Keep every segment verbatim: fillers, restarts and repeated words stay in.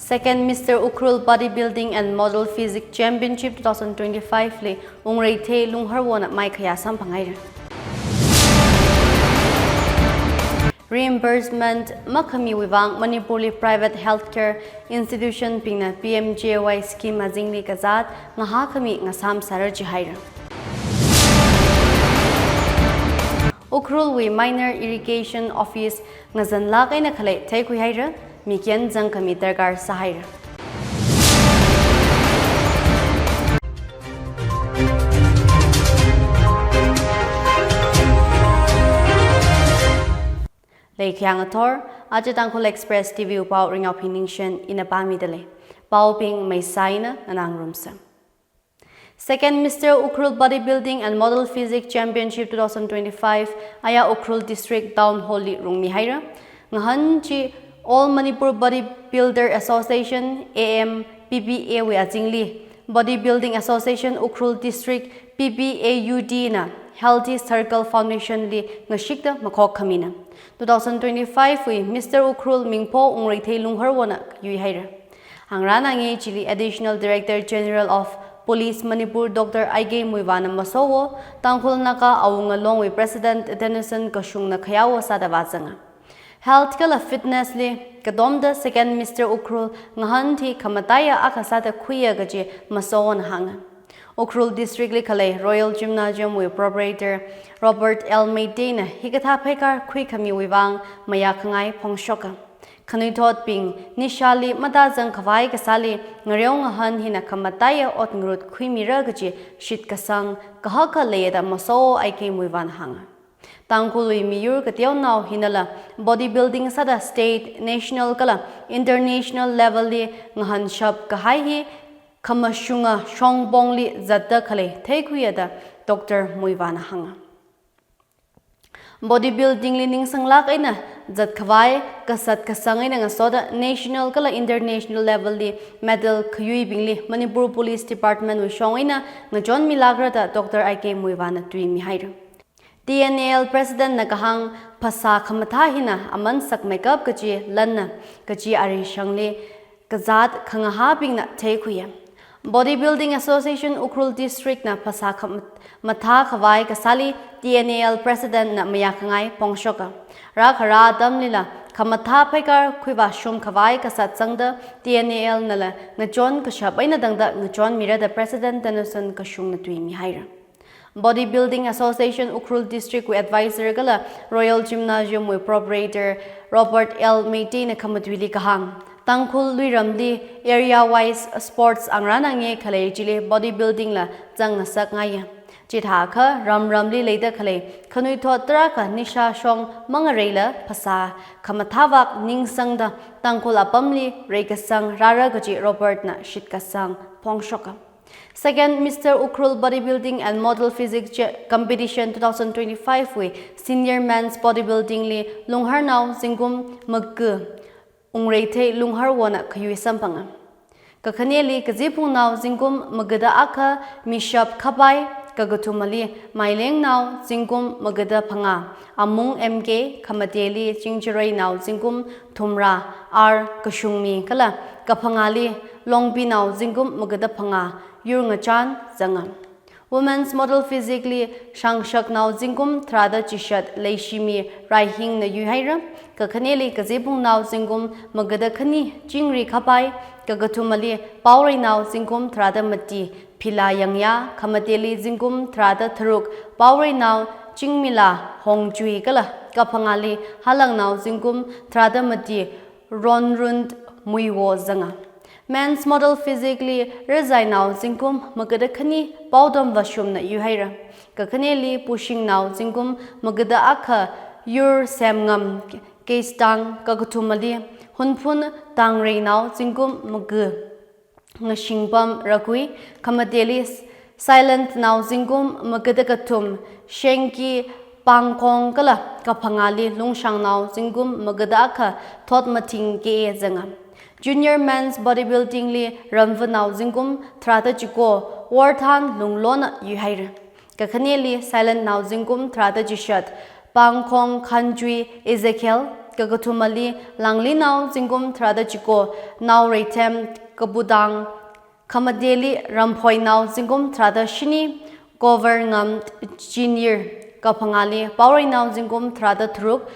Second Mister Ukhrul Bodybuilding and Model Physique Championship two thousand twenty-five li Wungreithei Lungharwona maikhayā samphanghaira. Reimbursement makhamiwui vang Manipurli private healthcare institution bingna P M J A Y scheme azingli kazāt ngahākhami ngasām sāra jihaira. Ukhrulwui Minor Irrigation Office ngazanlāk eina khalei theikhuihaira, mikyan zangkhami darkar sāhaira. Leikhayang athor, aja Tangkhul Express T V wui pao Ringyao Phiningshen ina pāmidalei. Paobing maisā eina nganāngarumsa. Second Mister Ukhrul Bodybuilding and Model Physique Championship two thousand twenty-five aya Ukhrul District Town Hall li rungmihaira. Ngahān chi All Manipur Bodybuilder Association, A M P B A wui azingli Bodybuilding Association Ukhrul District, P B A U D na Healthy Circle Foundation li ngashikta makhok khamina. Two thousand twenty-five wui Mister Ukhrul mingpho Wungreithei Lungharwona yuihaira. Hāngrānangei chili Additional Director General of Police Manipur Doctor I K Muivahna masowo, Tangkhul Naga Awunga Longwui President Tennyson Kashungna khayawo sāda vāzanga. Health kala fitness li katomda Second Mister Ukhrul ngahān hi khamataiya akha sāda khuiya kaji masowona hānga. Ukhrul District li khalei Royal Gymnasium wui proprietor Robert L Meitei na hikathā pheikar khuikhamiwui vang mayākhangai phongshoka. Khanuithotbing nishāli matāzang khavai kasāli ngareo ngahān hina khamataiya ot ngarut khuimira kaji shitkasang kahaka leida maso I K Muivahna hānga. Tangkhulwui miyur kateonao hinala bodybuilding sāda state, national kala international level li ngahānshap kahai hi khamashunga shongpongli zatda khalei theikhuiya da Doctor Muivahna hānga. Bodybuilding li ningsanglāk eina zat khavai kasat kasang eina ngasoda national kala international level li medal khayuibingli Manipur Police Department wui shong eina ngachonmilākra da Doctor I K Muivahna tuimihaira. T N A L President na kahāng phasā khamathā hina aman sakmeikap kaji lanna kaji arishangli kazāt khangahābingna theikhuiya. Bodybuilding Association Ukhrul District na phasā khamathā khavai kasāli T N A L President na mayākhangai phongshoka. Rākhara atamlila khamathā pheikar khuivāshung khavai kasat zangda T N A L nala ngachon kashap eina tangda ngachonmira da President Tennyson Kashungna tuimihaira. Bodybuilding Association Ukhrul District wui advisor kala Royal Gymnasium wui proprietor Robert L Meitei na khamatuili kahāng, Tangkhul luiramli area wise sports hāngrānangei khalei chili bodybuilding la zangngasakngaiya. Chithākha ramramli leida khalei khanuithot tarākha nishā shong mangareila phasā khamathā vak ningsangda Tangkhul apamli reikasang rāra kaji Robert na shitkasang phongshoka. Second Mister Ukhrul Bodybuilding and Model Physique Cha-, Competition two thousand twenty-five wui Senior Men's Bodybuilding li Lungharnao zingkum maga Wungreithei Lungharwona khayui samphanga. Kakhaneli kaziphungnao zingkum magada akha Mishap Khapai, kakathumali Mailengnao zingkum magada phangā Amung M K, khamateli Chingjareinao zingkum thumrā R Kashungmi kala kaphangāli Longbinao zingkum magada phangā Yurngachan zanga. Women's Model Physique li Shangshaknao zingkum tharāda chishat Leishimi Raihingna yuihaira, kakhaneli kaziphungnao zingkum magada khani Chingri Khapai, kakathumali Paoreinao zingkum tharāda mati Phila Yangya, khamateli zingkum tharāda tharuk Paoreinao Chingmila Hongchui kala kaphangāli Halangnao zingkum tharāda mati Ronrund Muiwo zanga. Men's Model Physique li Razainao zingkum magada khani Paodom Vashumna yuihaira. Kakhaneli Pushingnao zingkum magada akha Yur Semngam Keistang, kakathumali Hunphun Tangreinao zingkum maga Ngashingpam Rakui, khamateli Silent nao zingkum magada kathum Shengki Pangkong kala kaphangāli Lungshangnao zingkum magada akha Thotmathing K A zanga. Junior Men's Bodybuilding li Ramvanao zingkum tharāda chiko Warthan Lunglona yuihaira. Kakhaneli Silent nao zingkum tharāda chishat Pangkong Khanchui Ezekiel, kakathumali Langlinao zingkum tharāda chiko, Naoreithem Kabudang, khamateli Ramphoinao zingkum tharāda shini, Kovarngam Chinir, kaphangāli Paoreinao zingkum tharāda tharuk,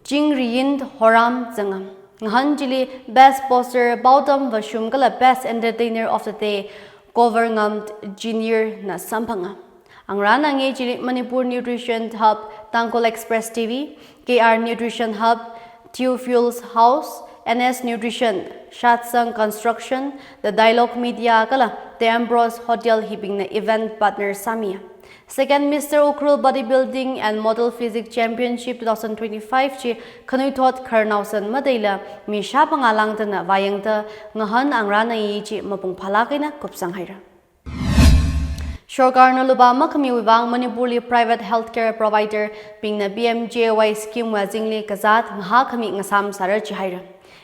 Chingriyin Horam zanga. Ngahān chili Best Poster Paodam Vashum kala Best Entertainer of the Day Kovarngam Chinir na samphanga. Angarān angei chili Manipur Nutrition Hub, Tangkhul Express T V, K R Nutrition Hub, Theophilus House, N S Nutrition, Shatsang Construction, The Dialogue Media kala The Ambrose Hotel hibingna event partner sāmi. Second Mister Ukhrul Bodybuilding and Model Physique Championship two thousand twenty-five chi khanuithot khararnaosan madeila mi shāphangā lāngdana vāyangda ngahān angarān angei chi mapung phālāk eina kupsang haira. Sorkarna lupā makhamiwui vang Manipurli private healthcare provider bingna P M J A Y scheme wui azingli kazāt ngahākhami ngasām sāra jihaira.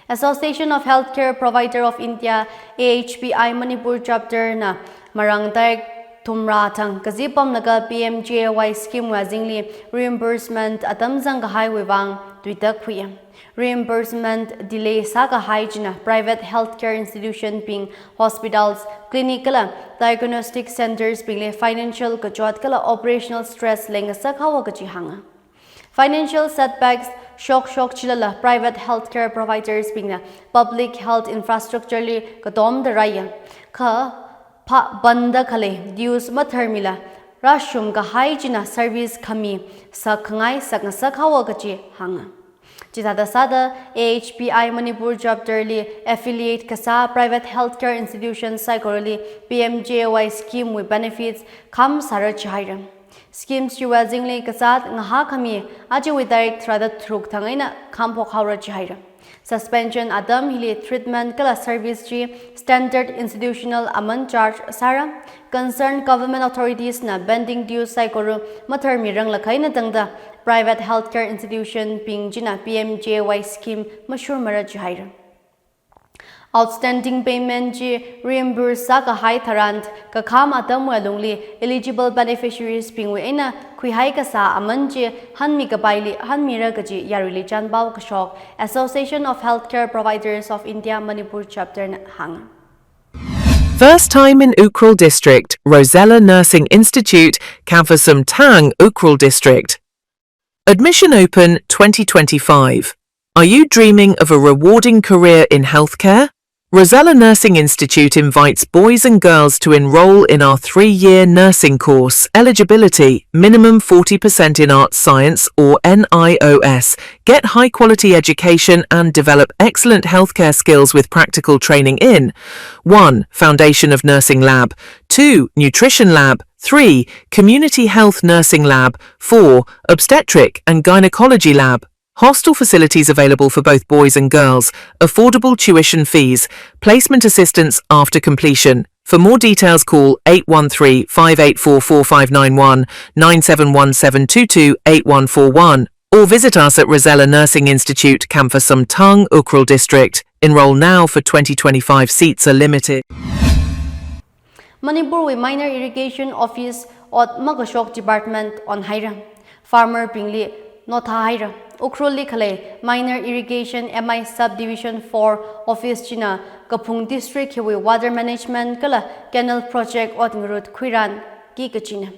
Association of Healthcare Provider of India, A H P I Manipur Chapter na marāng tarik thumrā thang kazipamlaga P M J A Y scheme wui azingli reimbursement atam zangkahaiwui vang tuitak khuiya. Reimbursement delay sākahai china private healthcare institution bing, hospitals, clinic kala diagnostic centres bingli financial kachot kala operational stress leingasak haowa kaji hānga. Financial setbacks shokshok chilala private healthcare providers bingna public health infrastructure li katomda rāya. Kha pha banda khalei dues matharmila rāshum kahai china service khami sakkhangai sakngasak haowa kaji hānga. Chithāda sāda A H P I Manipur Chapter li affiliate kasā private healthcare institution saikorali P M J A Y scheme wui benefits kham sāra jihaira. Schemes chiwui azingli kazāt ngahākhami ajawui tarik tharāda tharuk thang eina khamphok haora jihaira. Suspension atam hili treatment kala service chi standard institutional aman charge sāra. Concerned government authorities na pending dues saikora matharmiranglakha eina tangda private healthcare institution bing china P M J A Y scheme mashurmara jihaira. Outstanding payment chi reimburse sākahai tharan kakham atamwui alungli eligible beneficiaries bingwui eina khuihai kasā aman chi hanmikapaili hanmira kaji yaruili chānpao kashok Association of Healthcare Providers of India Manipur Chapter na hānga. First time in Ukhrul District, Rosella Nursing Institute, Kamphasamthang, Ukhrul District. Admission open twenty twenty-five. Are you dreaming of a rewarding career in healthcare? Rosella Nursing Institute invites boys and girls to enroll in our three-year nursing course. Eligibility: minimum forty percent in Arts Science or N I O S. Get high-quality education and develop excellent healthcare skills with practical training in: one, Foundation of Nursing Lab; two, Nutrition Lab; three, Community Health Nursing Lab; four, Obstetric and Gynecology Lab. Hostel facilities available for both boys and girls, affordable tuition fees, placement assistance after completion. For more details, call eight one three, five eight four, four five nine one, nine seven one seven two two eight one four one, or visit us at Rosella Nursing Institute, Kamphasamthang, Ukhrul District. Enroll now, for twenty twenty-five seats are limited. Manipur wui Minor Irrigation Office ot makashok department onhaira. Farmer bingli nothāhaira. Ukhrulli khalei Minor Irrigation M I Subdivision four Office china Kaphung District hiwui water management kala canal project ot ngarut khuiranki kajina.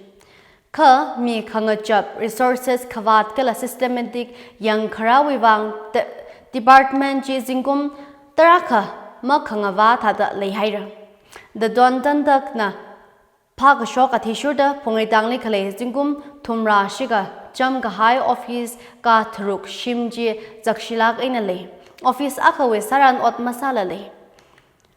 Kha mi khangachap, resources khavāt kala systematic yangkharāwui vang de-, department chi zingkum tarākha makhangavā thāda leihaira. Dadon Tantakna phākashok athishurda Phungreitangli khalei zingkum thumrā shikha chāmkahai office kā tharuk shim chi zakshilāk eina lei. Office akhawui sāran ot masāla lei.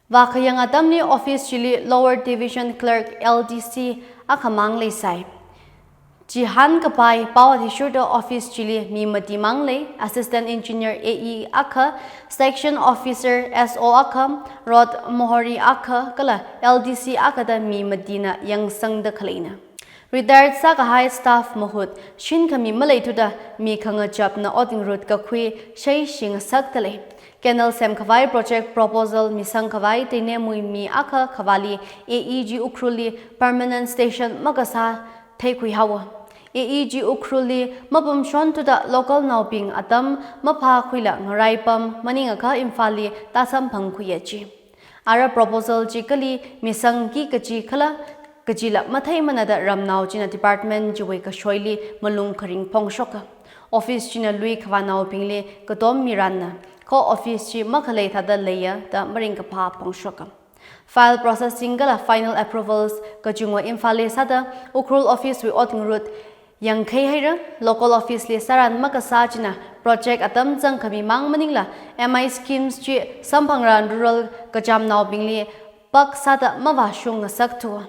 Vākhayang atamli office chili Lower Division Clerk, L D C, akhamang leisai. Chihānkapai pao athishurda office chili mi matimang lei, Assistant Engineer, A E akha, Section Officer, S O akha, Road Mohori akha, kala L D C akha da mi matina yangsangda khaleina. Retired sākahai staff mahut shinkhami maleithuda mi khangachapna ot ngarut kakhui shei shingasakta lei. Canal semkhavai project proposal misangkhavai teinemui mi akha khavāli A E chi Ukhrulli permanent station makasā theikhui haowa. A E G Ukhrulli mapamshon thuda local naobing atam maphākhuila ngaraipam maningakha Imphalli tāsamphangkhuiya ji. Ara proposal chi kali misangki kaji khala kajila matheimana da ramnao china department chiwui kashoili malung kharing phongshoka. Office china lui khavānaobingli katom miranna, kha office chi makhalei thāda leiya da maringkaphā phongshoka. File processing kala final approvals kachungva Imphalli sāda Ukhrul office wui ot ngarut yangkhei haira. Local office li sāran makasā china project atam zangkhami mang maningla M I schemes chi samphangrān rural kachamnaobingli pak sāda mavāshung ngasakthu.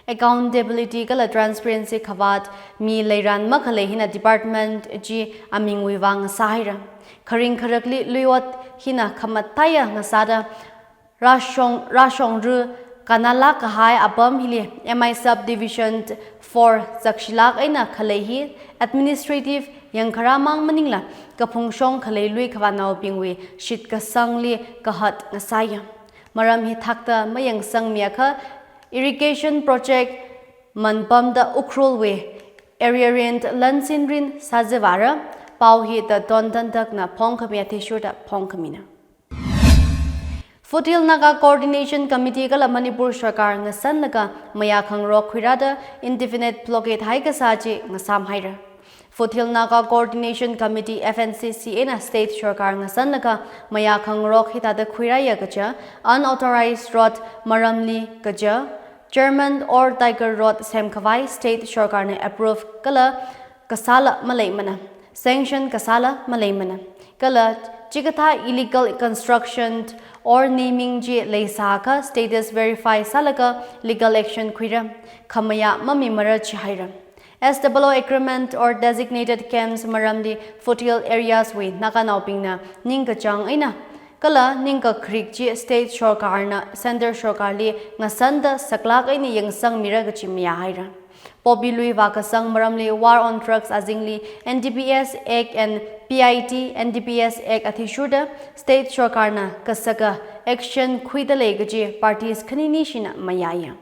Accountability kala transparency khavāt mi leiran makhalei hina department chi amingwui vang sāhaira. Kharing kharakli lui ot hina khamataiya ngasāda rāshong, rāshongru kanalak kahai apam hili M I subdivision four zakshilak eina khalei hi administrative yangkharā mang maningla kaphungshong khalei lui khavānaobingwui shitkasangli kahat ngasāya. Maram hithakta mayangsangmiakha irrigation project manpamda Ukhrulwui Area Rent lansinrin sāzivāra. Pao hi Taton Tantakna phongkhami athishurda phongkhamina. Foothill Naga Coordination Committee kala Manipur Sarkar ngasanlaga mayā khangarok khuirāda indefinite blockade haikasā chi ngasām haira. Foothill Naga Coordination Committee, F N C C, eina state sarkar ngasanlaga mayā khangarok hithāda khuirāya kaja, unauthorized road maramli kaja, German or Tiger Road semkhavai state sarkarna approve kala kasāla maleimana, sanction kasāla maleimana. Kala chikathā illegal construction or naming chi leisākha status verify sālaga legal action khuira, khamayā mamimara jihaira. S W O agreement or designated camps maramli foothill areas wui Naganaobingna ningkachāng eina kala ningkakharik chi state sarkarna center sarkarli ngasanda saklak eina yangsangmira kaji mayā haira. Poppy lui vākasang maramli War on Drugs azingli N D P S Act and P I T N D P S Act athishurda state sarkarna kasaka action khuidalei kaji parties khaninishina mayāya.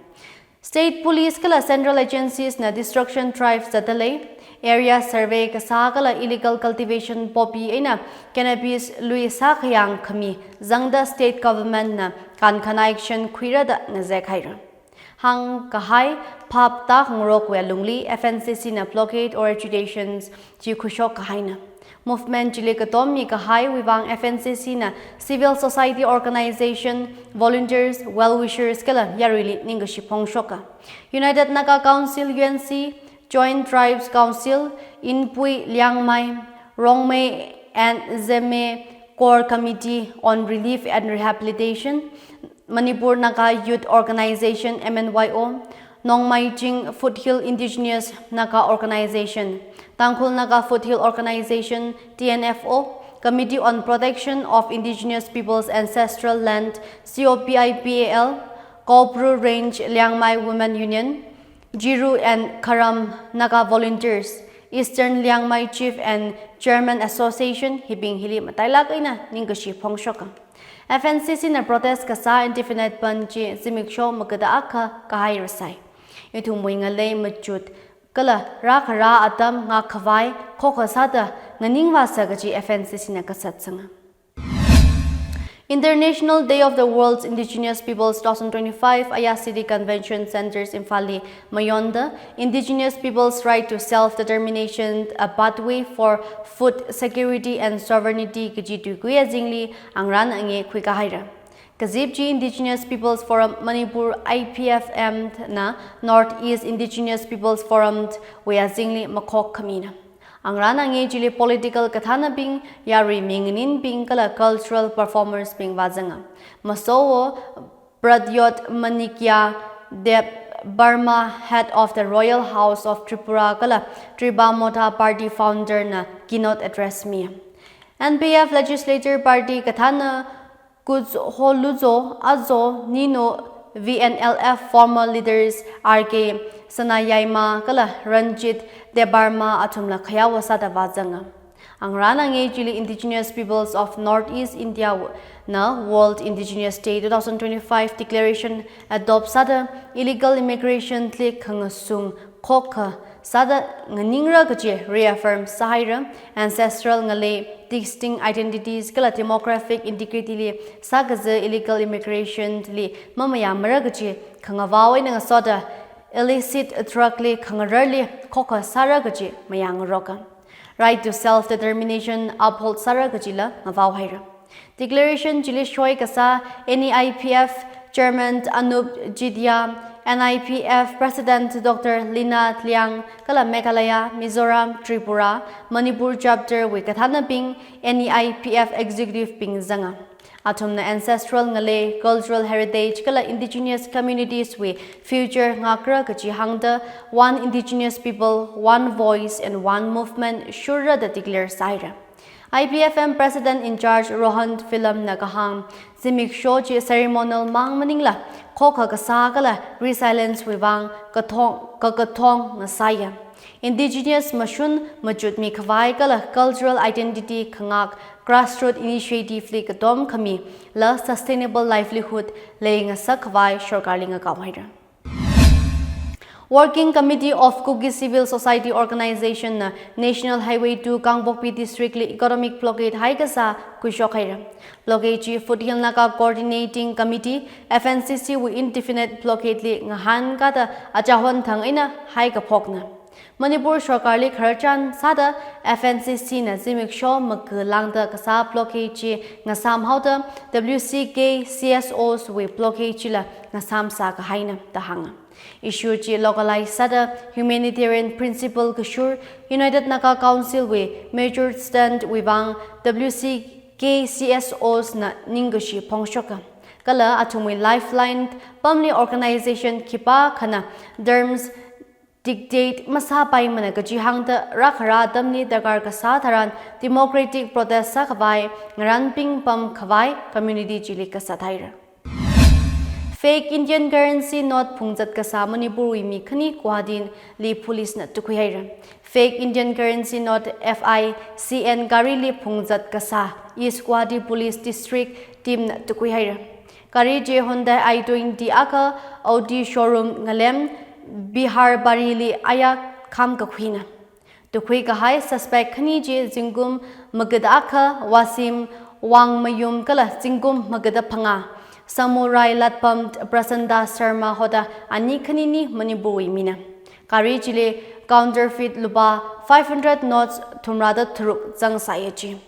State police kala central agencies na destruction drive zatdalei, area survey kasā kala illegal cultivation poppy eina cannabis lui sākhayang khami zangda state government na kankhanā action khuira da ngazek haira. Hāngkahai phap tākhangarokwui alungli F N C C na blockade or agitations chi khuishok kahaina. Movement chili katom mikahaiwui vang F N C C na civil society organization, volunteers, well-wishers kala yaruili ningkashi phongshoka. United Naga Council, U N C, Joint Tribes Council, Inpui Liangmai, Rongmei and Zeme Core Committee on Relief and Rehabilitation, Manipur Naga Youth Organization, M N Y O, Nongmaiching Foothill Indigenous Naga Organization, Tangkhul Naga Foothill Organization, T N F O, Committee on Protection of Indigenous Peoples' Ancestral Land, C O P I P A L, Koubru Range Liangmai Women Union, Jiru and Kharam Naga Volunteers, Eastern Liangmai Chief and Chairman Association, hibing hili matailak eina ningkashi phongshoka. F N C C na protest kasā indefinite ban chi zimiksho magada akha kahai rasai. Ithumwui ngalei machut kala rākharā atam ngakkhavai khokha sāda nganingvāsa kaji F N C C na kasatsanga. International Day of the World's Indigenous Peoples two thousand twenty-five aya City Convention Centres Imphalli mayonda Indigenous People's Right to Self-Determination, A Pathway for Food Security and Sovereignty kaji tuikui azingli angrān ange khuikahaira. Kazip chi Indigenous People's Forum Manipur, I P F M, na North East Indigenous People's Forum wui azingli makhok khamina. Angrān ange chili political kathānabing, yarui minganinbing kala cultural performers bing vāzanga. Masowo Pradyot Manikya Debbarma, head of the Royal House of Tripura kala Triba Motha Party founder na keynote address mi. N P F Legislature Party kathāna Kutholuzo Azo Nino, V N L F former leaders R K Sanayaima kala Ranjit Debbarma athumla khayāwo sāda vāzanga. Angrān ange chili Indigenous Peoples of North East India na World Indigenous Day two thousand twenty-five declaration adopt sāda illegal immigration li khangasung khokha sāda nganingra kaji reaffirm sāhaira. Ancestral ngalei, distinct identities kala demographic integrity li sākaza illegal immigration li mamayāmara kaji khangavao eina ngasoda illicit drug li khangararli khokha sāra kaji mayāngaroka. Right to self-determination uphold sāra kajila ngavaohaira. Declaration chili shoi kasā N E I P F Chairman Anup Jidhia, N I P F President Doctor Lina Liang, kala Meghalaya, Mizoram, Tripura, Manipur chapter wui kathānabing, N E I P F executive bing zanga. Athumna ancestral ngalei, cultural heritage kala indigenous communities wui future ngākra kaji hāngda One Indigenous People, One Voice and One Movement shurra da declare sāhaira. I P F M President in Charge Rohan Phelan na kahāng, zimiksho chi ceremonial mang maningla khokha kasā kala resilience wui vang kathong, kakathong ngasāya. Indigenous mashun machut mikhavai kala cultural identity khangak grassroots initiative li katom khamila sustainable livelihood leingasak khavai sorkarli ngakaohaira. Working Committee of Kuki Civil Society Organization na National Highway two Kangpokpi District li economic blockade haikasā khuishokhaira. Blockade chi Foothill Naga Coordinating Committee, F N C C wui indefinite blockade li ngahānkada achahon thang eina haikaphokna. Manipur sorkarli khararchan sāda F N C C na zimiksho maga lāngda kasā blockade chi ngasāmhaoda W C K C S Os wui blockade chila ngasāmsā kahaina da hānga. Issue chi localize sāda humanitarian principle kashur United Naga Council wui mature stand wui vang W C K C S Os na ningkashi phongshoka. Kala athumwui lifeline pamli organization khipākhana terms dictate masāpaimana kaji hāngda rākhara atamli darkar kasā tharan democratic protest sākhavai, ngaranping pamkhavai community chili kasā thaira. Fake Indian currency note phungzat kasā Manipurwui mi khani Guwahati li police na tukhuihaira. Fake Indian currency note F I C N garili phungzat kasā East Guwahati Police District team na tukhuihaira. Gari chi Hyundai i twenty akha Audi showroom ngalem Bihar Bari li aya kham kakhuina. Tukhui kahai suspect khani chi zingkum magada akha Wasim Wangmayum kala zingkum magada phangā Samurai Latpam Prasanta Sharma hoda ani khanini Manipurwui mina. Gari chili counterfeit lupā five hundred notes thumrada tharuk zangsāya chi.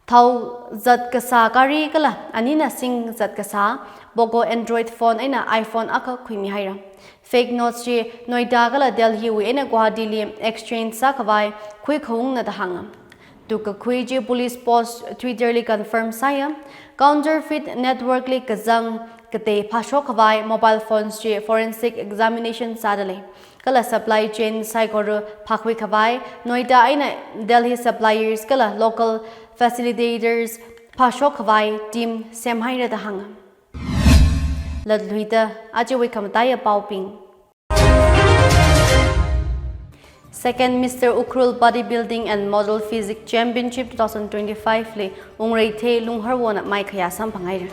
Thao zat kasā gari kala anina sing zat kasā Poco Android phone eina iPhone akha khuimihaira. Fake notes chi Noida kala Delhi wui eina Guwahati li exchange sākhavai khuikhaungna da hānga. Tukkakhui chi police post Twitter li confirm sāya. Counterfeit network li kazang katei phāshokkhavai mobile phones chi forensic examination sāda lei. Kala supply chain saikora phākhuikhavai Noida eina Delhi suppliers kala local facilitators phāshokkhavai team semhaira da hānga. Latluida ajawui khamataiya paobing. Second Mister Ukhrul Bodybuilding and Model Physique Championship two thousand twenty-five li Ungreithei Lungharwona maikhayā samphanghaira.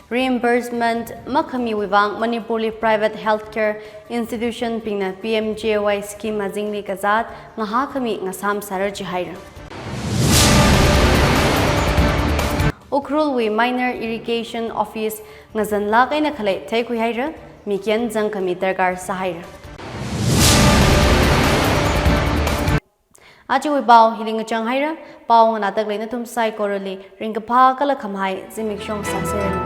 Reimbursement makhamiwui vang Manipurli private healthcare institution bingna P M J A Y scheme azingli kazāt ngahākhami ngasāmsāra jihaira. Ukhrulwui Minor Irrigation Office ngazanlāk eina khalei theikhuihaira, mikyan zangkhami darkar sāhaira. Ajawui pao hili ngachanghaira, pao nganātaklei nathum saikorali ringkaphā kala khamahai zimiksho sāsera.